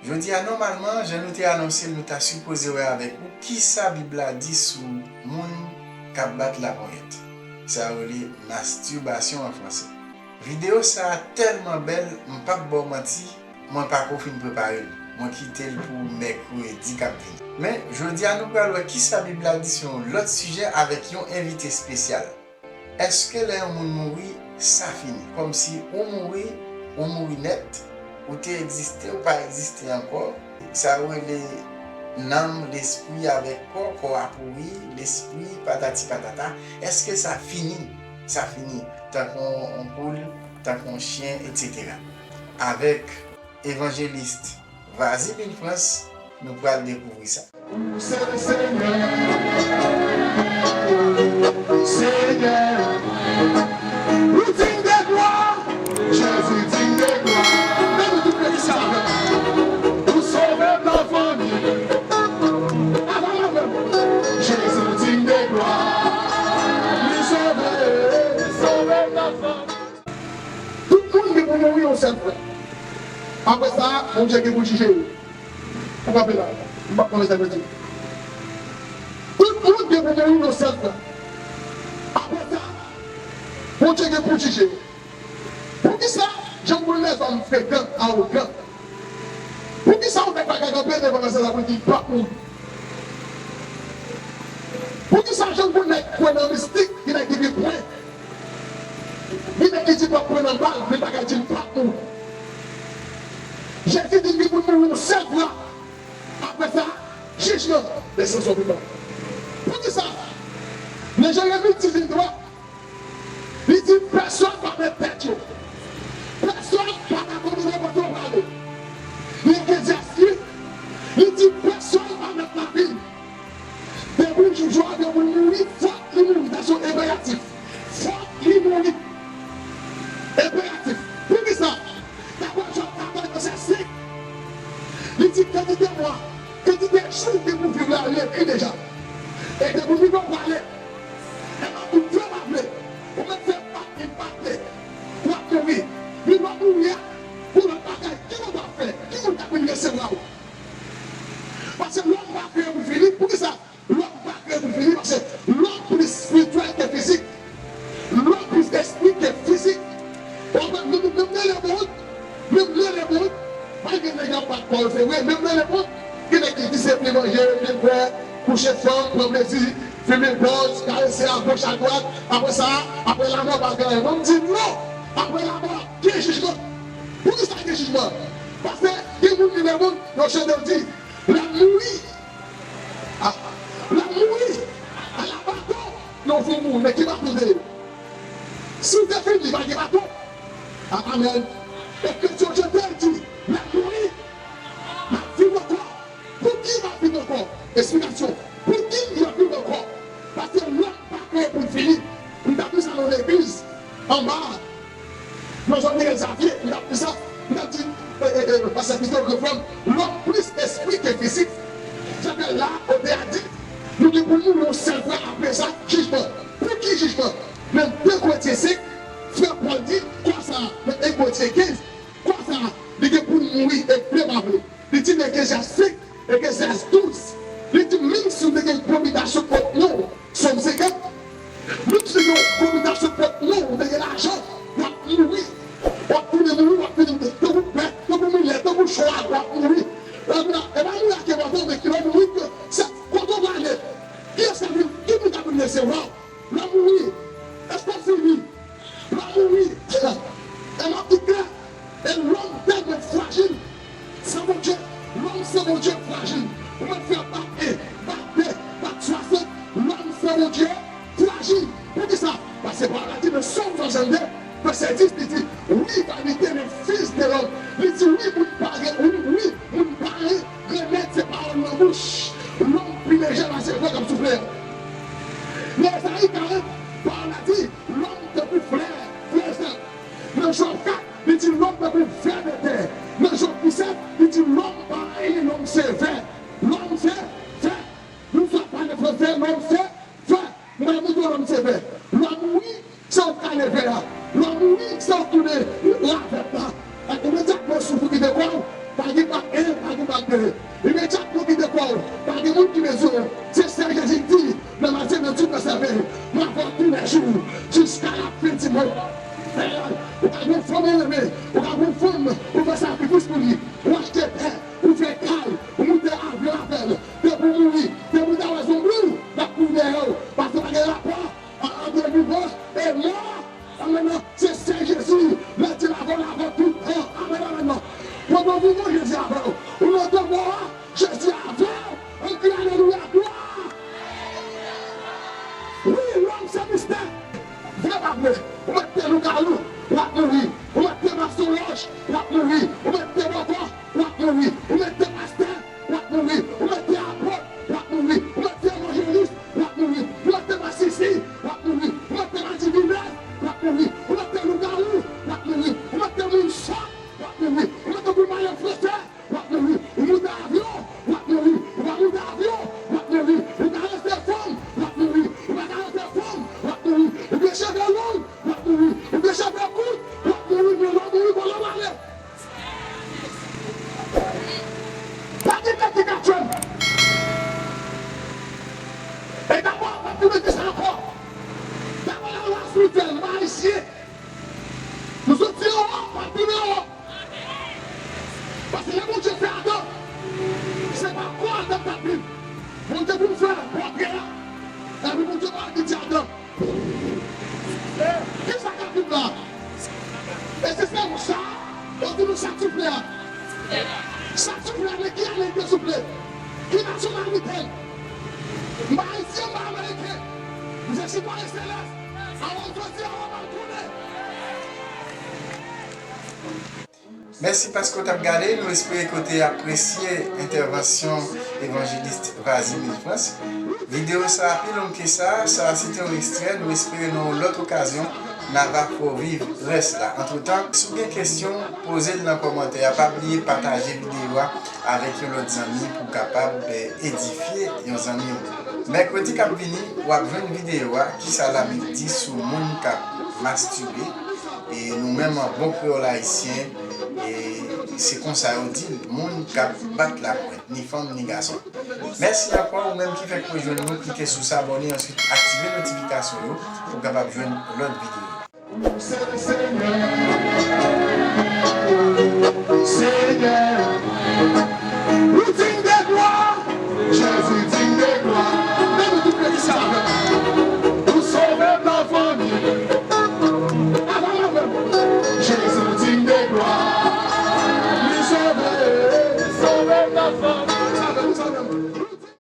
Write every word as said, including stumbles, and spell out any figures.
Jodi a, nòmalman, jan nou te anonse l, nou ta sipoze wè avèk ou kisa Bib la di sou moun k ap bat laponyèt. Sa yo rele mastibasyon an fransè. Videyo sa a tèlman bèl, m p ap ba w manti, mwen pako fin prepare l. Mwen kite l pou mèkredi k ap vini. Men, jodi a, nou pral wè kisa Bib la di sou yon lòt sijè avèk yon envite espesyal. Èske lè yon moun mouri, sa fini? Kòmsi ou mouri, ou mouri nèt, ou te egziste, ou pa egziste ankò. Sa yo rele nanm, lespri avèk kò, kò a pouri, lespri, patati patata. Èske sa fini? Sa fini. Tankou yon, yon poul, tankou yon chen, etsetera. Avèk evanjelis Vazi Villefranche, nou pral dekouvri sa. Ou se Senyè, Senyè. Ou digne de glwa, Jezi digne de glwa. Leve tout pèp sa. Ou sove nan fanmi. Avan avè m. Jezi digne de glwa. Li sove, li sove nan fanmi. Tout moun gen pou mouri yon sèl fwa. Apre sa, Bondye gen pou jije yo. Ou kanpe la. M p ap konn sa vle di. Tout moun gen pou mouri yon sèl fwa. Apre sa, Bondye gen pou jije yo. Poukisa jan moun lèzòm frekan, awogan? Poukisa w fè bagay kanpe devan nan sèl la pou di l p ap mouri? Poukisa jan moun nèg kwè nan mistik, gen nèg ki gen pwen? Gen nèg ki di l p ap pran nan bal, men bagay di l p ap mouri. Jezi di l gen pou l mouri yon sèl fwa. Apre sa, jijman, lè sanksyon vin ba. Poukisa? Nan Jeremi dizuit twa, li di, pèsonn pa mèt tèt yo. Pèsonn pa ka domine kote w prale. Nan Eklezyas li, li di, pèsonn pa mèt lavi l. Depi jou a, depi l mouri, fòk li mouri. Sa se yon enperatif. Fòk li mouri. Enperatif. Poukisa? Daprè Jòb katòz, vèsè senk, li di, kantite mwa, kantite jou ke pou viv la, li ekri deja. E depi w vivan, w prale. E nan tout fè w pa vle, ou mèt fè pa, pa vle, w ap mouri. Men w ap mouri a, pou lòt bagay, ki moun w ap fè? Ki moun k ap vin resevwa w? Paske lòm pa kreye pou fini. Poukisa lòm pa kreye pou fini? Paske lòm plis espirityèl ke fizik. Lòm plis espri ke fizik. Ou konprann? Menm, menm nan lemonn, menm nan lemonn, pa gen nèg ap bat kò yo, se vre, menm nan lemonn, gen nèg ki disipline manje, bwè, kouche fanm, pran plezi, fimen dòz, karese agoch adwat, apre sa, apre lanmò pa gen anyen. Mwen m di non, apre lanmò, gen jijman. Poukisa gen jijman? Paske gen moun nan lemonn, yo chante, yo di, lè m mouri, ah, lè m mouri, ala bato, non, w fin mouri, men ki bato w te ye? Si w te fin, li pa gen bato. Ah, amèn. Ekriktè yo chante, l di, lè m mouri, m ap viv ankò. Pouki m ap viv ankò? Esplikasyon. Pouki m ap viv ankò? Paske lòm pa kreye pou l fini. M t ap di sa nan legliz, anba a. Nan zòn Mirezaviye, m t ap di sa, m t ap di, e, e, e, pastè Christophe, gran frè m, lòm plis espri ke fizik. Sa fè la, Ode a di, nou gen pou nou yon sèl fwa, apre sa, jijman. Pou ki jijman? Nan de Korentyen senk, frè Pòl di, kwa sa, nan en Korentyen kenz, kwa sa, li gen pou l mouri, e vle pa vle. Li di nan Eklezyas senk, Eklezyas douz, li di, menm si w te gen gwo mitasyon kont non, Sòm senkant, menm si w te gen gwo mitasyon kont non, w te gen lajan, w ap mouri. W ap tounen mouri, w ap vin tankou bèf, tankou milè, tankou chwal, w ap mouri. E pa mouri ak enpòtan, men ki lè w mouri, se kote w prale. Kiyès k ap vin, ki moun k ap vin resevwa w? Lè w mouri, èske w fini? Lè w mouri, e m ap di klè, e lòm tèlman frajil, san Bondye, lòm san Bondye frajil. Ou mèt fè bak en, bak de, bak swasant, lòm san Bondye frajil. Poukisa? Paske pawòl la di nan Sòm swasannde, vèsè dis, li di, wi, vanite, men fis de lòm. Li di, wi, moun pa gen, wi, wi, moun pa gen, renmèd se pawòl nan bouch. Lòm pi lejè pase van k ap soufle a. Nan Ezayi karant, pawòl la di, lòm tankou flè, flè sa. Nan Jòb kat, li di lòm tankou vè de tè. Nan Jòb disèt, li di lòm pa anyen, lòm se Akoupable. Imedyatman kite kò w. Pa gen moun ki bezwen w. Se sèl Jezi ki di, nan Matye venntuit, vèsè ven, m avè w tou lè jou, jiska lafen di mond. Ou ka gen yon fanm ou renmen, ou ka gen yon fanm, ou fè sakrifis pou li, ou achte tè, ou fè kay, ou moute avyon avè l, depi w mouri, depi w ta wè zonbi w, l ap kouri dèyè w, paske pa gen rapò ant vivan e mò. Amèn. Se sèl Jezi, lè di l avè w, l avè w tout tan. Amèn, amèn. Pandan w vivan, Jezi avè w. Ou nan tonbo a, Jezi avè w. Ann kriye alelouya, glwa. Wi, lòm se mistè. Vre pa vre, ou mèt te lougawou, w ap mouri. Ou mèt te masonlòj, w ap mouri. Ou mèt te bòkò, w ap mouri. Ou mèt te pastè, w ap mouri. Ou mèt te apot, w ap mouri. Ou mèt te evanjelis, w ap mouri. Ou mèt te masisi, w ap mouri. Ou mèt te madivinèz, w ap mouri. Ou mèt te lougawou, w ap mouri. Ou mèt te moun sòt, w ap mouri. Ou mèt te kou mayo fransè, w ap mouri. Ou moute avyon, w ap mouri. Ou pa moute avyon, w ap mouri. Ou karese fanm, w ap mouri. Ou pa karese fanm, w ap mouri. Ou gen cheve long, w ap mouri. Ou gen cheve kout, w ap mouri. Men lè w mouri, bò lè w ale. Pa gen tèt ki ka tchwè m. E dabò, pa tounen di sa ankò. Dabò, lalwa espirityèl, nou pa ayisyen. Nou soti anwo, pa tounen anwo. Paske lè Bondye fè Adan, se pa kò Adan k t ap viv. Bondye vin fè pwòtre a. Epi Bondye pa di Adan, kisa k ap viv la? E se sa, yo di nou sa k soufle a. Sa k soufle a, men ki ane l te soufle? Ki nasyonalite l? M pa ayisyen, m pa ameriken. M se sitwayen selès. Alò, jodi a, w ap al konnen. Mèsi paske w t ap gade, nou espere ke w te apresye entèvansyon evanjelis Vazy Mil Frans. Videyo sa a pi long ke sa, sa a se te yon ekstrè, nou espere nan yon lòt okazyon, n a va fè w viv rès la. Antretan, si w gen kesyon, poze l nan kòmantè a, pa bliye pataje videyo a avèk yon lòt zanmi pou w kapab, eh, edifye yon zanmi w. Mèkredi k ap vini, w ap jwenn videyo a, kisa Labib di sou moun k ap mastibe. E nou menm, bon kreyòl ayisyen, e se konsa yo di l, moun k ap bat lapwent, ni fanm ni gason. Mèsi ankò ou menm ki fèk rejwenn nou, klike sou sabòne, answit aktive notifikasyon yo pou w kapab jwenn lòt videyo. Se Senyè, Senyè, ou diy de glwa, Jezi diy de glwa. Leve tout pye ki sa avè m. Ou sove m nan fanmi. Avan avè m. Jezi diy de glwa. Li sove, li sove m nan fanmi. Sa avè m, sa avè m.